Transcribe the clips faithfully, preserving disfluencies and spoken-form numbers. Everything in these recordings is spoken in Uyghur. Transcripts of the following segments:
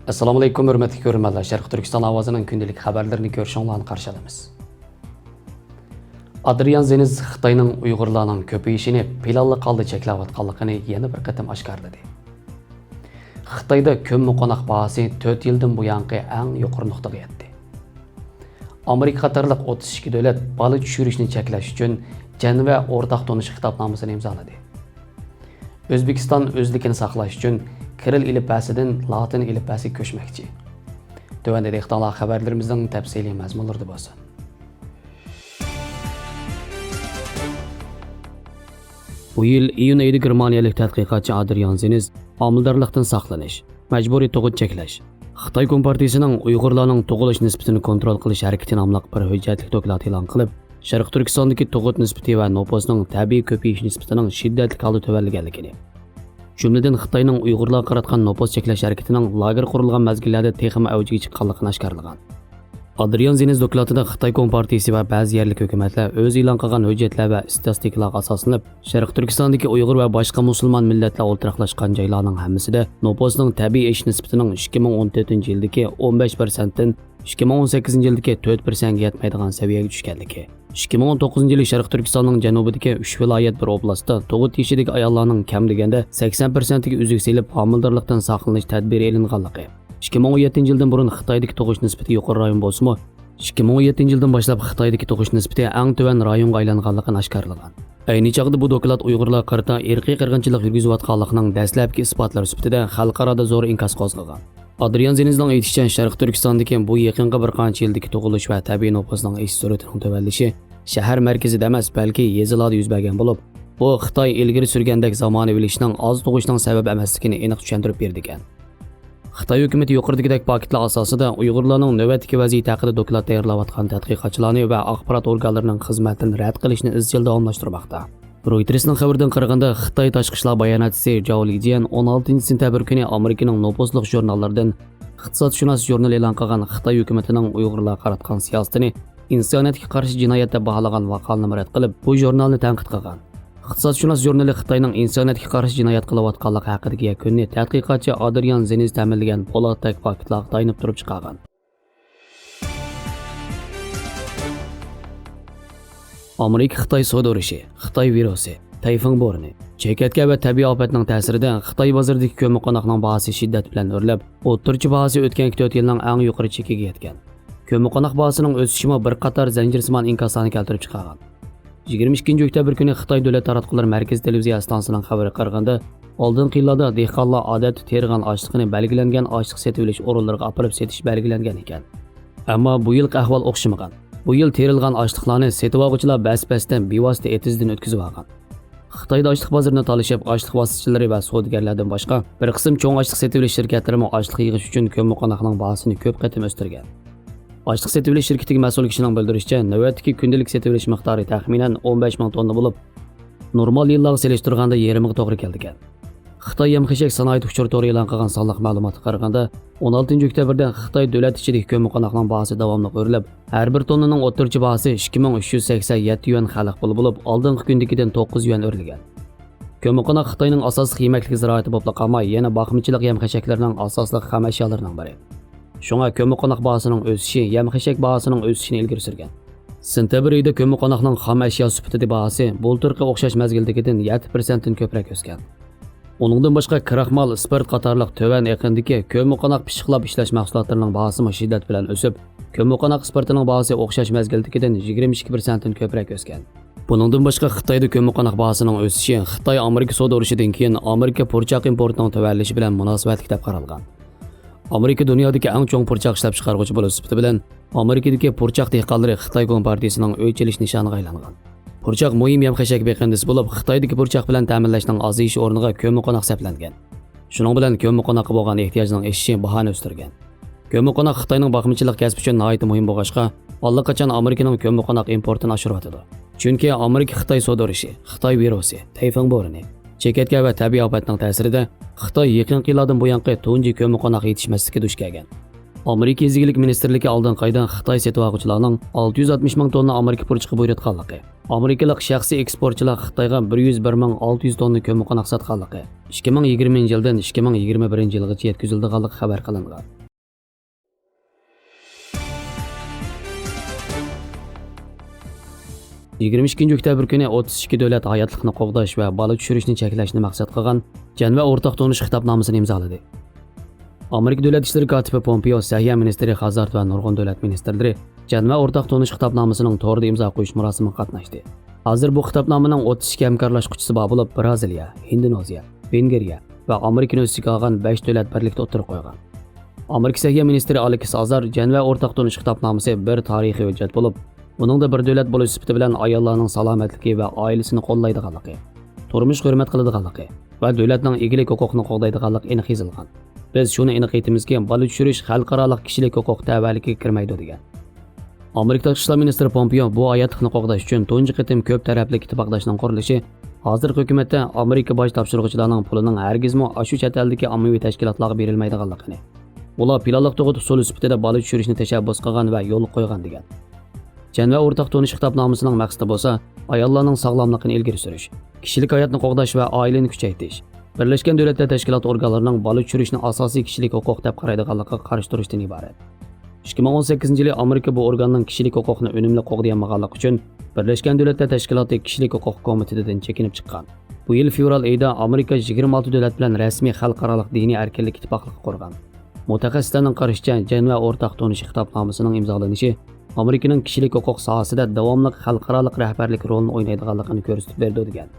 ئەسسالامۇئەلەيكۇم، ھۆرمەتلىك كۆرۈرمەنلەر. شەرقىي تۈركىستان ئاۋازىنىڭ كۈندىلىك خەۋەرلىرىنى كۆرۈشۈڭلارنى قارشى ئالىمىز. ئادرىيان زېنز خىتاينىڭ ئۇيغۇرلارنىڭ كۆپىيىشىنى پىلانلىق ھالدا چەكلەۋاتقانلىقىنى يەنە بىر قېتىم ئاشكارىلىدى. خىتايدا كۆممىقوناق باھاسى تۆت يىلدىن بۇيانقى ئەڭ يۇقىرى نۇقتىغا يەتتى. ئامېرىكا قاتارلىق ئوتتۇز ئىككى دۆلەت بالا چۈشۈرۈشنى چەكلەش ئۈچۈن جەنۋە ئورتاق تونۇش خىتابنامىسىنى ئىمزالىدى. ئۆزبېكىستان ئۆزلۈكىنى ساقلاش ئۈچۈن كىرىل ئېلىپبەسىدىن لاتىن ئېلىپبەسىگە كۆچمەكچى. تۆۋەندە دىققىتىڭلار خەۋەرلىرىمىزنىڭ تەپسىلىي مەزمۇنلىرىدا بولسۇن. بۇ يىل ئىيۇن ئېيىدا گېرمانىيەلىك تەتقىقاتچى ئادرىيان زېنز ھامىلىدارلىقتىن ساقلىنىش، مەجبۇرىي تۇغۇت چەكلەش، خىتاي كومپارتىيىسىنىڭ ئۇيغۇرلارنىڭ تۇغۇلۇش نىسبىتىنى كونترول قىلىش ھەرىكىتى ناملىق بىر ھۆججەتلىك دوكلات ئېلان قىلىپ، شەرقىي تۈركىستاندىكى تۇغۇت نىسبىتى ۋە نوپۇسنىڭ تەبىئىي كۆپىيىش نىسبىتىنىڭ شىددەتلىك ھالدا تۆۋەنلىگەنلىكىنى، جۈملىدىن خىتاينىڭ ئۇيغۇرلارغا قاراتقان نوپۇس چەكلەش ھەرىكىتىنىڭ لاگېر قۇرۇلغان مەزگىللەردە تېخىمۇ ئەۋجىگە چىققانلىقىنى ئاشكارىلىغان. ئادرىيان زېنز دوكلاتىدا خىتاي كومپارتىيىسى ۋە بەزى يەرلىك ھۆكۈمەتلەر ئۆزى ئېلان قىلغان ھۆججەتلەر ۋە ئىستاتىستىكىلارغا ئاساسلىنىپ، شەرقىي تۈركىستاندىكى ئۇيغۇر ۋە باشقا مۇسۇلمان مىللەتلەر ئولتۇراقلاشقان جايلارنىڭ ھەممىسىدە نوپۇسنىڭ تەبىئىي ئېشىش نىسبىتىنىڭ ئىككى مىڭ ئون تۆتىنچى يىلدىكى ئون بەش پىرسەنتتىن ئىككى مىڭ ئون سەككىزىنچى يىلدىكى تۆت پىرسەنتكە يەتمەيدىغان سەۋىيەگە چۈشكەنلىكى، ئىككى مىڭ ئون توققۇزىنچى يىلى شەرقىي تۈركىستاننىڭ جەنۇبىدىكى ئۈچ ۋىلايەت، بىر ئوبلاستتا تۇغۇت يېشىدىكى ئاياللارنىڭ كەم دېگەندە سەكسەن پىرسەنتىگە ئۈزۈك سېلىپ، ھامىلىدارلىقتىن ساقلىنىش تەدبىرى ئېلىنغانلىقى، ئىككى مىڭ ئون يەتتىنچى يىلدىن بۇرۇن خىتايدىكى تۇغۇش نىسبىتى يۇقىرى رايون بولسىمۇ، ئىككى مىڭ ئون يەتتىنچى يىلدىن باشلاپ خىتايدىكى تۇغۇش نىسبىتى ئەڭ تۆۋەن رايونغا ئايلانغانلىقىنى ئاشكارىلىغان. ئەينى چاغدا بۇ دوكلات ئۇيغۇرلارغا قارىتا ئىرقىي قىرغىنچىلىق يۈرگۈزۈۋاتقانلىقىنىڭ دەسلەپكى ئىسپاتلىرى سۈپىتىدە خەلقئارادا زور ئىنكاس قوزغىغان. ئادرىيان زېنزنىڭ ئېيتىشىچە، شەرقىي تۈركىستاندىكى بۇ يېقىنقى بىر قانچە يىلدىكى تۇغۇلۇش ۋە تەبىئىي نوپۇسنىڭ ئېشىش سۈرئىتىنىڭ تۆۋەنلىشى شەھەر مەركىزىدە ئەمەس، بەلكى يېزىلادا يۈز بەرگەن بولۇپ، بۇ خىتاي ئىلگىرى سۈرگەندەك زامانىۋىلىشىشنىڭ ئاز تۇغۇشنىڭ سەۋەب ئەمەسلىكىنى ئېنىق چۈشەندۈرۈپ بېرىدىكەن. خىتاي ھۆكۈمىتى يۇقىرىدىكىدەك پاكىتلار ئاساسىدا ئۇيغۇرلارنىڭ نۆۋەتتىكى ۋەزىيىتى ھەققىدە دوكلات تەييارلاۋاتقان تەتقىقاتچىلارنى ۋە ئاخبارات ئورگانلىرىنىڭ خىزمەتلىرىنى رەت قىلىشنى ئىزچىل داۋاملاشتۇرماقتا. رويتېرسنىڭ خەۋىرىدىن قارىغاندا، خىتاي تاشقى ئىشلار باياناتچىسى جاۋ لىجيەن ئون ئالتىنچى سېنتەبىر كۈنى ئامېرىكىنىڭ نوپۇزلۇق ژۇرناللىرىدىن ئىقتىسادشۇناس ژۇرنىلى ئېلان قىلغان خىتاي ھۆكۈمىتىنىڭ ئۇيغۇرلارغا قاراتقان سىياسىتىنى ئىنسانىيەتكە قارشى جىنايەت دەپ باھالىغان ماقالىنىمۇ رەت قىلىپ، بۇ ژۇرنالنى تەنقىد قىلغان. ئىقتىسادشۇناس ژۇرنىلى خىتاينىڭ ئىنسانىيەتكە قارشى جىنايەت قىلىۋاتقانلىقى ھەققىدىكى يەكۈننى تەتقىقاتچى ئادرىيان زېنز تەمىنلىگەن پولاتتەك پاكىتلارغا تايىنىپ تۇرۇپ چىقارغان. ئامېرىكا-خىتاي سودا ئۇرۇشى، خىتاي ۋىرۇسى، تەيفۇڭ بورىنى، چېكەتكە ۋە تەبىئىي ئاپەتنىڭ تەسىرىدە خىتاي بازىرىدىكى كۆممىقوناقنىڭ باھاسى شىددەت بىلەن ئۆرلەپ، ئوتتۇرىچە باھاسى ئۆتكەنكى تۆت يىلنىڭ ئەڭ يۇقىرى چېكىگە يەتكەن. كۆممىقوناق باھاسىنىڭ ئۆسۈشىمۇ بىر قاتار زەنجىرسىمان ئىنكاسلارنى كەلتۈرۈپ چىقارغان. يىگىرمە ئىككىنچى ئۆكتەبىر كۈنى خىتاي دۆلەت تاراتقۇلىرى مەركىزىي تېلېۋىزىيە ئىستانسىسىنىڭ خەۋىرىگە قارىغاندا، ئالدىنقى يىللاردا دېھقانلار ئادەتتە تېرىغان ئاشلىقىنى بەلگىلەنگەن ئاشلىق سېتىۋېلىش ئورۇنلىرىغا ئاپىرىپ سېتىش بەلگىلەنگەن ئىكەن. ئەمما بۇ يىلقى ئەھۋال ئوخشىمىغان. بۇ يىل تېرىلغان ئاشلىقلارنى سېتىۋالغۇچىلار بەس-بەستە بىۋاسىتە ئېتىزدىن ئۆتكۈزۈۋالغان. خىتايدا ئاشلىق بازىرىنى تالىشىپ، ئاشلىق ۋاسىتىچىلىرى ۋە سودىگەرلەردىن باشقا، بىر قىسىم چوڭ ئاشلىق سېتىۋېلىش شىركەتلىرىمۇ ئاشلىق يىغىش ئۈچۈن كۆممىقوناقنىڭ باھاسىنى كۆپ قېتىم ئۆستۈرگەن. ئاشلىق سېتىۋېلىش شىركىتىدىكى مەسئۇل كىشىنىڭ بىلدۈرۈشىچە، نۆۋەتتىكى كۈندىلىك سېتىۋېلىش مىقدارى تەخمىنەن ئون بەش مىڭ توننا بولۇپ، نورمال يىللارغا سېلىشتۇرغاندا يېرىمىغا توغرا كېلىدىكەن. خىتاي يەم-خەشەك سانائەت ئۇچۇر تورى ئېلان قىلغان سانلىق مەلۇماتقا قارىغاندا، ئون ئالتىنچى ئۆكتەبىردە خىتاي دۆلەت ئىچىدىكى كۆممىقوناقنىڭ باھاسى داۋاملىق ئۆرلەپ، ھەر بىر توننىنىڭ ئوتتۇرىچە باھاسى ئىككى مىڭ ئۈچ يۈز سەكسەن يەتتە يۈەن خەلق پۇلى بولۇپ، ئالدىنقى كۈندىكىدىن توققۇز يۈەن ئۆرلىگەن. كۆممىقوناق خىتاينىڭ ئاساسلىق يېمەكلىك زىرائىتى بولۇپلا قالماي، يەنە باقمىچىلىق يەم-خەشەكلىرىنىڭ ئاساسلىق خام ئەشيالىرىنىڭ بىرى. شۇڭا كۆممىقوناق باھاسىنىڭ ئۆسۈشى يەم-خەشەك باھاسىنىڭ ئۆسۈشىنى ئىلگىرى سۈرگەن. سېنتەبىر ئېيىدا كۆممىقوناقنىڭ خام ئەشيا سۈپىتىدە باھاسى بۇلتۇرقى ئوخشاش مەزگىلدىكىدىن يەتتە پىرسەنتتىن كۆپرەك ئۆسكەن. ئۇنىڭدىن باشقا، كراخمال، ئىسپىرت قاتارلىق تۆۋەن ئېقىندىكى كۆممىقوناق پىششىقلاپ ئىشلەش مەھسۇلاتلىرىنىڭ باھاسىمۇ شىددەت بىلەن ئۆسۈپ، كۆممىقوناق ئىسپىرتىنىڭ باھاسى ئوخشاش مەزگىلدىكىدىن يىگىرمە ئىككى پىرسەنتتىن كۆپرەك ئۆسكەن. بۇنىڭدىن باشقا، خىتايدا كۆممىقوناق باھاسىنىڭ ئۆسۈشى خىتاي-ئامېرىكا سودا ئۇرۇشىدىن كېيىن ئامېرىكا پۇرچاق ئىمپورتىنىڭ تۆۋەنلىشى بىلەن مۇناسىۋەتلىك دەپ قارالغان. ئامېرىكا دۇنيادىكى ئەڭ چوڭ پۇرچاق ئىشلەپچىقارغۇچى بولۇش سۈپىتى بىلەن، ئامېرىكىدىكى پۇرچاق دېھقانلىرى خىتاي كومپارتىيىسىنىڭ ئۆچ ئېلىش نىشانىغا ئايلانغان. پۇرچاق مۇھىم يەم-خەشەك بېقىندىسى بولۇپ، خىتايدىكى پۇرچاق بىلەن تەمىنلەشنىڭ ئازىيىشى ئورنىغا كۆممىقوناق سەپلەنگەن. شۇنىڭ بىلەن كۆممىقوناققا بولغان ئېھتىياجنىڭ ئېشىشى باھانى ئۆستۈرگەن. كۆممىقوناق خىتاينىڭ باقمىچىلىق كەسپى ئۈچۈن ناھايىتى مۇھىم بولغاچقا، ئاللىقاچان ئامېرىكىنىڭ كۆممىقوناق ئىمپورتىنى ئاشۇرۇۋاتىدۇ. چۈنكى ئامېرىكا-خىتاي سودا ئۇرۇشى، خىتاي ۋىرۇسى، تەيفۇڭ بورىنى، چېكەتكە ۋە تەبىئىي ئاپەتنىڭ تەسىرىدە خىتاي يېقىنقى يىللاردىن بۇيانقى تۇنجى كۆممىقوناق يېتىشمەسلىككە دۇچ كەلگەن. ئامېرىكا يېزا ئىگىلىك مىنىستىرلىكى ئالدىنقى ئايدا خىتاي سېتىۋالغۇچىلارنىڭ ئالتە يۈز ئاتمىش مىڭ توننا ئامېرىكا پۇرىچىقى بۇيرۇتقانلىقى، ئامېرىكىلىق شەخسىي ئېكسپورتچىلار خىتايغا بىر يۈز بىر مىڭ ئالتە يۈز توننا كۆممىقوناق ساتقانلىقى، ئىككى مىڭ يىگىرمىنچى يىلدىن ئىككى مىڭ يىگىرمە بىرىنچى يىلغىچە يەتكۈزۈلىدىغانلىقى خەۋەر قىلىنغان. يىگىرمە ئىككىنچى ئۆكتەبىر كۈنى ئوتتۇز ئىككى دۆلەت ھاياتلىقنى قوغداش ۋە بالا چۈشۈرۈشنى چەكلەشنى مەقسەت قىلغان جەنۋە ئورتاق تونۇش خىتابنامىسىنى ئىمزالىدى. ئامېرىكا دۆلەت ئىشلىرى كاتىپى پومپېئو، سەھىيە مىنىستىرى خازارت ۋە نۇرغۇن دۆلەت مىنىستىرلىرى جەنۋە ئورتاق تونۇش خىتابنامىسىنىڭ توردا ئىمزا قويۇش مۇراسىمىغا قاتناشتى. ھازىر بۇ خىتابنامىنىڭ ئوتتۇز ئىككى ھەمكارلاشقۇچىسى بار بولۇپ، بىرازىلىيە، ھىندونېزىيە، ۋېنگرىيە ۋە ئامېرىكىنى ئۆز ئىچىگە ئالغان بەش دۆلەت بىرلىكتە ئوتتۇرىغا قويغان. ئامېرىكا سەھىيە مىنىستىرى ئالېكس ئازار جەنۋە ئورتاق تونۇش خىتابنامىسى بىر تارىخىي ھۆججەت بولۇپ، ئۇنىڭدا بىر دۆلەت بولۇش سۈپىتى بىلەن ئاياللارنىڭ سالامەتلىكى ۋە ئائىلىسىنى قوللايدىغانلىقى، تۇرمۇشقا ھۆرمەت قىلىدىغانلىقى ۋە دۆلەتنىڭ ئىگىلىك ھوقۇقىنى قوغدايدىغانلىقى ئېنىق يېزىلغان. بىز شۇنى ئېنىق ئېيتىمىزكى، بالا چۈشۈرۈش خەلقئارالىق كىشىلىك ھوقۇق تەۋەلىكىگە كىرمەيدۇ، دېگەن. ئامېرىكا تاشقى ئىشلار مىنىستىرى پومپېئو بۇ ھاياتلىقنى قوغداش ئۈچۈن تۇنجى قېتىم كۆپ تەرەپلىك ئىتتىپاقداشنىڭ قۇرۇلۇشى ھازىرقى ھۆكۈمەتتە ئامېرىكا باج تاپشۇرغۇچىلارنىڭ پۇلىنىڭ ھەرگىزمۇ ئاشۇ چەت ئەلدىكى ئاممىۋى تەشكىلاتلارغا بېرىلمەيدىغانلىقىنى، ئۇلار پىلانلىق تۇغۇت ئۇسۇلى سۈپىتىدە بالا چۈشۈرۈشنى تەشەببۇس قىلغان ۋە يولغا قويغان، دېگەن. جەنۋە ئورتاق تونۇش خىتابنامىسىنىڭ مەقسىتى بولسا ئاياللارنىڭ ساغلاملىقىنى ئىلگىرى سۈرۈش، كىشىلىك ھاياتنى قوغداش ۋە ئائىلىنى كۈچەيتىش، بىرلەشكەن دۆلەتلەر تەشكىلاتى ئورگانلىرىنىڭ بالا چۈشۈرۈشنى ئاساسىي كىشىلىك ھوقۇق دەپ قارايدىغانلىقىغا قارشى تۇرۇشتىن ئىبارەت. ئىككى مىڭ ئون سەككىزىنچى يىلى ئامېرىكا بۇ ئورگاننىڭ كىشىلىك ھوقۇقنى ئۈنۈملۈك قوغدىيالمىغانلىقى ئۈچۈن بىرلەشكەن دۆلەتلەر تەشكىلاتى كىشىلىك ھوقۇق كومىتېتىدىن چېكىنىپ چىققان. بۇ يىل فېۋرال ئېيىدا ئامېرىكا يىگىرمە ئالتە دۆلەت بىلەن رەسمىي خەلقئارالىق دىنىي ئەركىنلىك ئىتتىپاقلىقى قۇرغان. مۇتەخەسسىسلەرنىڭ قارىشىچە، جەنۋە ئورتاق تونۇش خىتابنامىسىنىڭ ئىمزالىنىشى ئامېرىكىنىڭ كىشىلىك ھوقۇق ساھەسىدە داۋاملىق خەلقئارالىق رەھبەرلىك رولىنى ئوينايدىغانلىقىنى كۆرسىتىپ بېرىدۇ، دېگەن.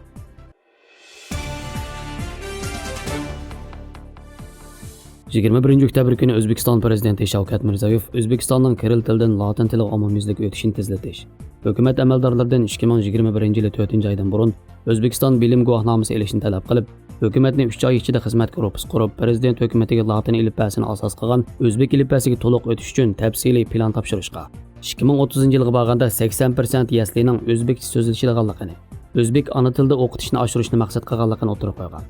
يىگىرمە بىرىنچى ئۆكتەبىر كۈنى ئۆزبېكىستان پىرېزىدېنتى شاۋكەت مىرزىيېۋ ئۆزبېكىستاننىڭ كىرىل تىلىدىن لاتىن تىلىغا ئومۇميۈزلۈك ئۆتۈشىنى تېزلىتىش، ھۆكۈمەت ئەمەلدارلىرىدىن ئىككى مىڭ يىگىرمە بىرىنچى يىلى تۆتىنچى ئايدىن بۇرۇن ئۆزبېكىستان بىلىم گۇۋاھنامىسى ئېلىشنى تەلەپ قىلىپ، ھۆكۈمەتنى ئۈچ ئاي ئىچىدە خىزمەت گۇرۇپپىسى قۇرۇپ، پىرېزىدېنت ھۆكۈمىتىگە لاتىن ئېلىپبەسىنى ئاساس قىلغان ئۆزبېك ئېلىپبەسىگە تولۇق ئۆتۈش ئۈچۈن تەپسىلىي پىلان تاپشۇرۇشقا، ئىككى مىڭ ئوتتۇزىنچى يىلغا بارغاندا سەكسەن پىرسەنت يەسلىنىڭ ئۆزبېكچە سۆزلىشىدىغانلىقىنى، ئۆزبېك ئانا تىلىدا ئوقۇتۇشنى ئاشۇرۇشنى مەقسەت قىلغانلىقىنى ئوتتۇرىغا قويغان.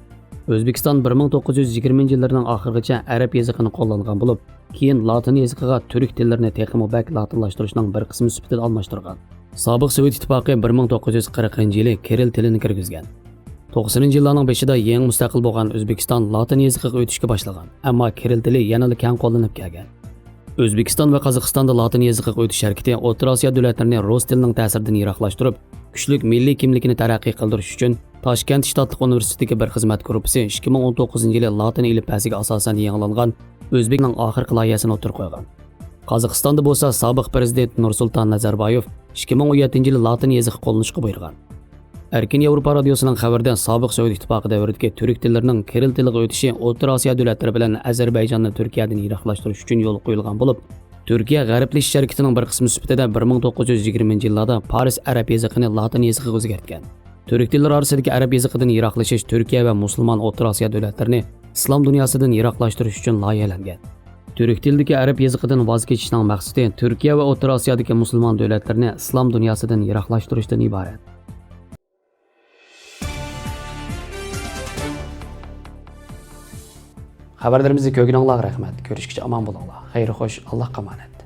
ئۆزبېكىستان بىر مىڭ توققۇز يۈز يىگىرمىنچى يىللىرىنىڭ ئاخىرىغىچە ئەرەب يېزىقىنى قوللانغان بولۇپ، كېيىن لاتىن يېزىقىغا تۈرك تىللىرىنى تېخىمۇ بەك لاتىنلاشتۇرۇشنىڭ بىر قىسمى سۈپىتىدە ئالماشتۇرغان. سابىق سوۋېت ئىتتىپاقى بىر مىڭ توققۇز يۈز قىرىقىنچى يىلى كىرىل تىلىنى كىرگۈزگەن. توقسىنىنچى يىللارنىڭ بېشىدا يېڭى مۇستەقىل بولغان ئۆزبېكىستان لاتىن يېزىقىغا ئۆتۈشكە باشلىغان، ئەمما كىرىل تىلى يەنىلا كەڭ قوللىنىپ كەلگەن. ئۆزبېكىستان ۋە قازاقىستاندا لاتىن يېزىقىغا ئۆتۈش ھەرىكىتى ئوتتۇرا ئاسىيا دۆلەتلىرىنى رۇس تىلىنىڭ تەسىرىدىن يىراقلاشتۇرۇپ، كۈچلۈك مىللىي كىملىكىنى تەرەققىي قىلدۇرۇش ئۈچۈن تاشكەنت شتاتلىق ئۇنىۋېرسىتېتىدىكى بىر خىزمەت گۇرۇپپىسى ئىككى مىڭ ئون توققۇزىنچى يىلى لاتىن ئېلىپبەسىگە ئاساسەن يېڭىلانغان ئۆزبېكنىڭ ئاخىرقى لايىھەسىنى ئوتتۇرىغا قويغان. قازاقىستاندا بولسا سابىق پىرېزىدېنت نۇرسۇلتان نەزەربايېۋ ئىككى مىڭ ئون يەتتىنچى يىلى لاتىن يېزىقى قوللىنىشقا بۇيرۇغان. ئەركىن ياۋروپا رادىيوسىنىڭ خەۋىرىدە سابىق سوۋېت ئىتتىپاقى دەۋرىدىكى تۈرك تىللىرىنىڭ كىرىل تىلىغا ئۆتۈشى ئوتتۇرا ئاسىيا دۆلەتلىرى بىلەن ئەزەربەيجاننى تۈركىيەدىن يىراقلاشتۇرۇش ئۈچۈن يولغا قويۇلغان بولۇپ، تۈركىيە غەربلىشىش ھەرىكىتىنىڭ بىر قىسمى سۈپىتىدە بىر مىڭ توققۇز يۈز يىگىرمىنچى يىللاردا پارس ئەرەب يېزىقىنى لاتىن يېزىقىغا ئۆزگەرتكەن. تۈرك تىللىرى ئارىسىدىكى ئەرەب يېزىقىدىن يىراقلىشىش تۈركىيە ۋە مۇسۇلمان ئوتتۇرا ئاسىيا دۆلەتلىرىنى ئىسلام دۇنياسىدىن يىراقلاشتۇرۇش ئۈچۈن لايىھەلەنگەن. تۈرك تىلىدىكى ئەرەب يېزىقىدىن ۋاز كېچىشنىڭ مەقسىتى تۈركىيە ۋە ئوتتۇرا ئاسىيادىكى مۇسۇلمان دۆلەتلىرىنى ئىسلام دۇنياسىدىن يىراقلاشتۇرۇشتىن ئىبارەت. خەۋەرلىرىمىزنى كۆرگىنىڭلارغا رەھمەت. كۆرۈشكىچە ئامان بولۇڭلار. خەير خوش، ئاللاھقا ئامانەت.